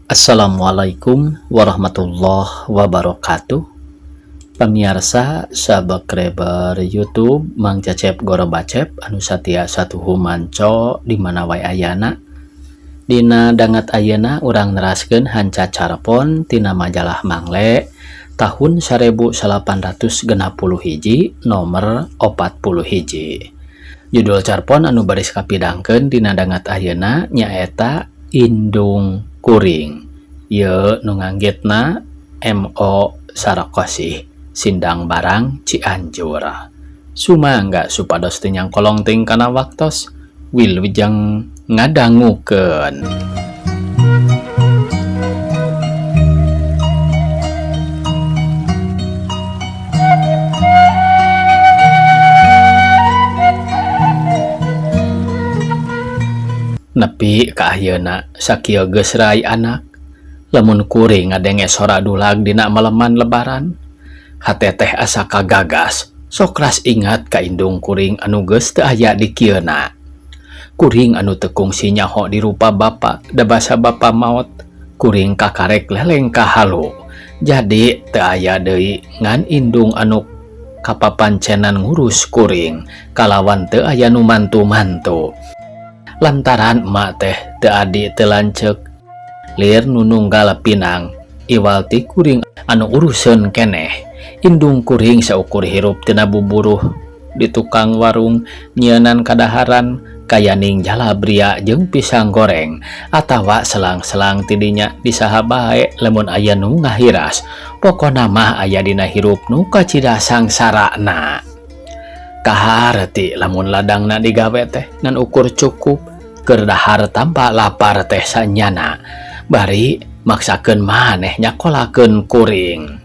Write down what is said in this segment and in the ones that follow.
Assalamualaikum warahmatullahi wabarakatuh. Pamiarsa subscriber YouTube Mang Cecep Gorobacep anu satia satuhu manco di mana wae ayana. Dina dangat ayeuna urang neraskeun hanca carpon tina majalah Mangle tahun 1861 nomor 41. Judul carpon anu baris kapidangkeun dina dangat ayeuna nyaeta Indung Kuring. Ieu nu nganggitna M.O. Sarakosih Sindang Barang Cianjur. Sumangga supados teu nyangkolong teuing kana waktos wilujeng ngadangukeun. Nepi ka ayeuna sakieu geus rai anak lamun kuring ngadenge sora dulag dina maleman lebaran hate teh asa kagagas sok ras ingat ka indung kuring anu geus teu aya di kieuna. Kuring anu teu kungsi nyaho di rupa bapa da basa bapa maot kuring kakarek leleng ka halu jadi teu aya deui ngan indung anu kapapancenan ngurus kuring kalawan teu aya nu mantu-mantu. Lantaran emak teh teu adi teu lanceuk lir nu nunggal pinang iwal ti kuring anu uruseun keneh. Indung kuring saukur hirup tina buburuh di tukang warung nyieunnan kadaharan kayaning jalabria jeung pisang goreng atawa selang-selang tidinya disaha bae lamun aya nu ngahiras pokona mah aya dina hirup nu kacida sangsarana. Kaharti lamun ladangna digawe teh ngan ukur cukup keur dahar tanpa lapar teh sanyana bari maksakeun maneh nyakolakeun kuring.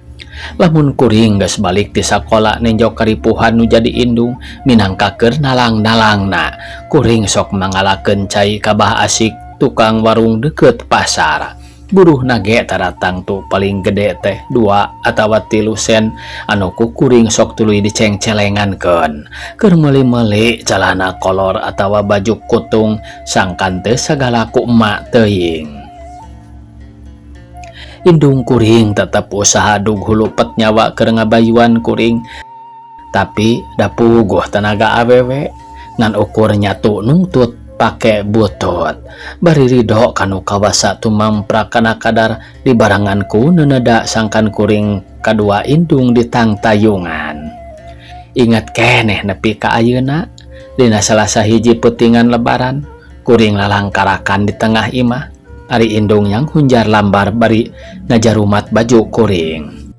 Lamun kuring geus balik ti sakola nenjo karipuhan nu jadi indung minangka keur nalang-nalangna kuring sok mangalakeun cai ka Bah Asik tukang warung deukeut pasar. Buruh nage taratang tu paling gede teh 2 atawa 3 sen anu ku kuring sok tuluy dicengcelengankeun keur meuli-meuli calana kolor atawa baju kutung sangkan teu sagala ku emak teuing. Indung kuring tetep usaha dug hulupet nyawa keur ngabayuan kuring tapi da puguh tenaga awewe ngan ukur nyatu nungtut pake butut bari ridho kanu kawasa tumamprak kana kadar dibarengan ku neuneuda sangkan kuring kadua indung ditangtayungan. Ingat keneh nepi ka ayeuna dina salah sahiji peutingan lebaran kuring lalangkarakan di tengah imah ari indung yang hunjar lambar bari ngajarumat baju kuring.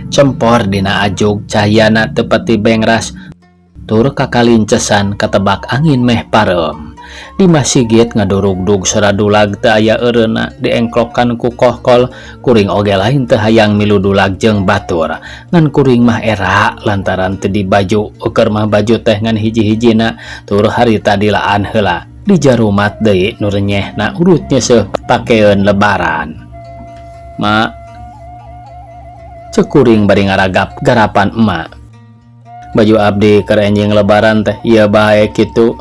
Cempor dina ajug cahayana teu pati bengras tur kakalincesan katebak angin meh parem. Di masjid ngadurugdug sora dulag teu aya eureuna diengklokan ku kohkol kuring oge lain teu hayang milu dulag jeung batur ngan kuring mah era lantaran teu dibaju ukur mah baju teh ngan hiji-hijina tur harita dilaan heula dijarumat deui nu renyehna urut nyeuseuh pakeun lebaran. Ma ceuk kuring bari ngaragap garapan emak. Baju abdi keur enjing lebaran teh ieu bae kitu.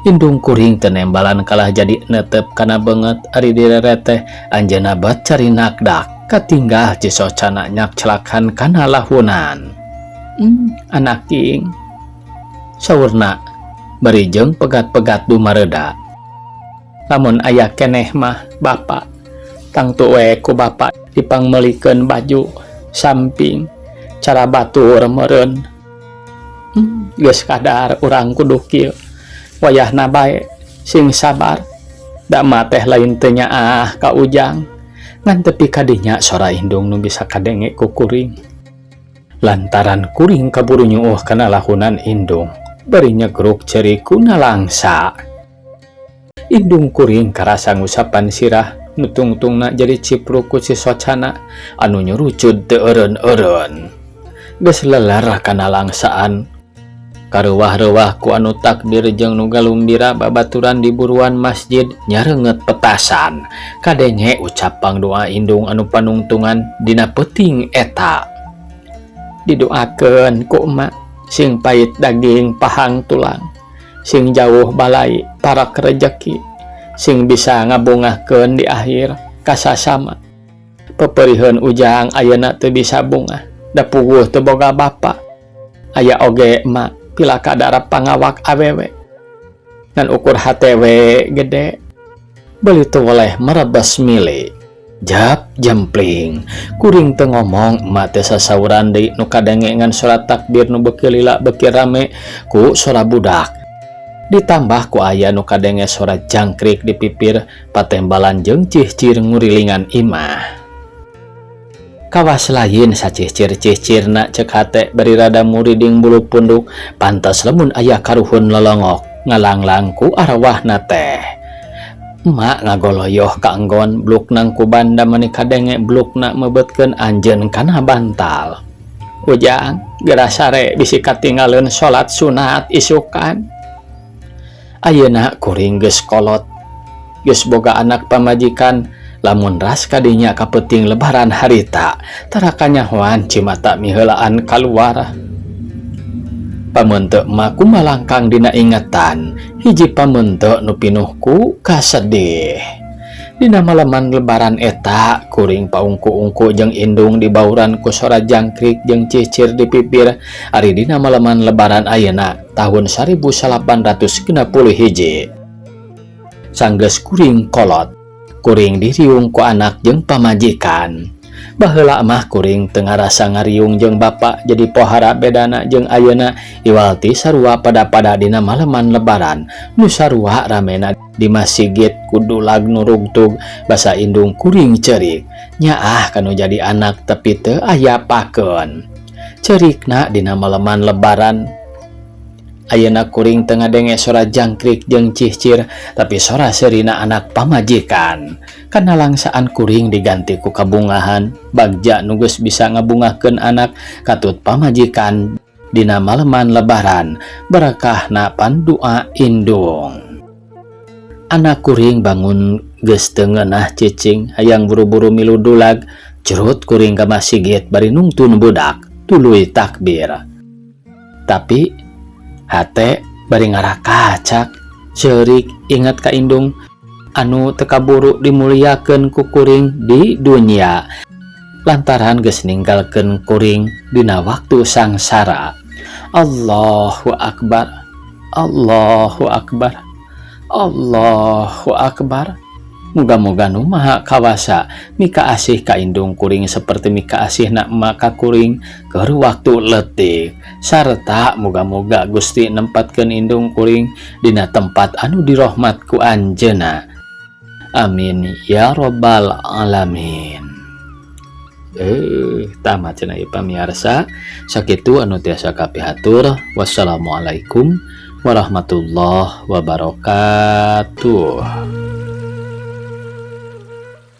Indung kuring teu nembalan kalah jadi netep kana beungeut ari direret teh anjeunna bat cari nakdak katinggal cisocana nyakcelakan kana lahunan. Anak king saurna bari jeung pegat-pegat dumareda. Lamun aya keneh mah bapa tangtu we ku bapa dipangmeulikeun baju samping cara batur meureun. Geus kadar urang kudu kieu wayahna bae sing sabar da mah teh lain teu nyaah ka ujang ngan tepi ka dinya sora indung nu bisa kadenge ku kuring. Lantaran kuring kaburu nyuuh kana lahunan indung bari nyegruk ceri ku nalangsa. Indung kuring karasa ngusapan sirah nu tungtungna jadi cipruk ku cisocana anu nyurucud teu eureun-eureun. Geus leler kana langsaan karuwah-reuwah ku anu takbir jeung nu galumbira babaturan di buruan masjid nyareungeut petasan kadenge ucap pangdoa indung anu panungtungan dina peuting eta. Didoakeun ku emak sing pait daging pahang tulang sing jauh balai parak rejeki sing bisa ngabungahkeun di akhir. Ka sasama. Peperiheun Ujang ayeuna teu bisa bungah, da puguh teu boga bapa. Aya oge emak pila kadarap pangawak awewe. Ngan ukur hate we gede. Beuli teu weleh merebes mili. Jap jempling. Kuring teu ngomong, emak teh sasauran deui, nu kadenge ngan sora takbir nu beuki lila beuki rame ku sora budak. Ditambah ku aya nu kadenge sora jangkrik di pipir patembalan jeung cihcir ngurilingan imah. Kawas lain sacihcir-cihcirna, cek hate bari rada muriding bulu punduk, pantas lamun aya karuhun lolongok ngalanglang ku arwahna teh. Emak ngagoloyoh ka enggon, bluk nangkuban da meuni kadenge blukna meubetkeun anjeun kana bantal. Ujang, geura sare, bisi katinggaleun salat sunat isukan. Ayeuna kuring geus kolot, geus boga anak pamajikan. Lamun ras kadinya ka peuting Lebaran harita, tara kanyahoan cimata miheulaan kaluar. Pameunteuk mah kumalangkang dina ingetan, hiji pameunteuk nu pinuh ku kasedih. Dina malaman Lebaran eta kuring paungku-ungku jeung indung dibauran ku sora jangkrik jeung cicir di pipir. Ari dina malaman Lebaran ayeuna tahun 1861, sanggeus kuring kolot, kuring diriung ku anak jeung pamajikan. Baheula mah kuring teu ngarasa ngariung jeung bapa, jadi pohara bedana jeung ayeuna iwal ti sarua pada-pada dina malaman Lebaran nu sarua ramena di masjid ku dulag nu rugtug. Basa indung kuring ceurik, "Nyaah kanu jadi anak tapi teu aya pakeun." Ceurikna dina malaman Lebaran ayeuna kuring teu ngadenge sora jangkrik jeung cihcir, tapi sora seurina anak pamajikan. Kanalangsaan kuring diganti ku kabungahan bagja nu geus bisa ngabungahkeun anak katut pamajikan dina malaman Lebaran, barakahna pandua indung. Anak kuring bangun geus teu ngeunah cicing, hayang buru-buru milu dulag. Cerut kuring ka masigit bari nungtun budak tuluy takbir, tapi hate bari ngarakacak ceurik inget ka indung anu teu kaburu dimuliakeun ku kuring di dunya lantaran geus ninggalkeun kuring dina waktu sangsara. Allahu akbar, Allahu akbar, Allahu akbar. Muga-muga Nu Maha Kawasa mika asih ka indung kuring seperti mika asihna emak ka kuring keur waktu leutik, sarta muga-muga Gusti nempatkeun indung kuring dina tempat anu dirahmat ku Anjeunna. Amin ya robbal alamin. Tamat cenah ieu, pamiarsa. Sakitu anu tiasa kapihatur. Wassalamualaikum warahmatullahi wabarakatuh.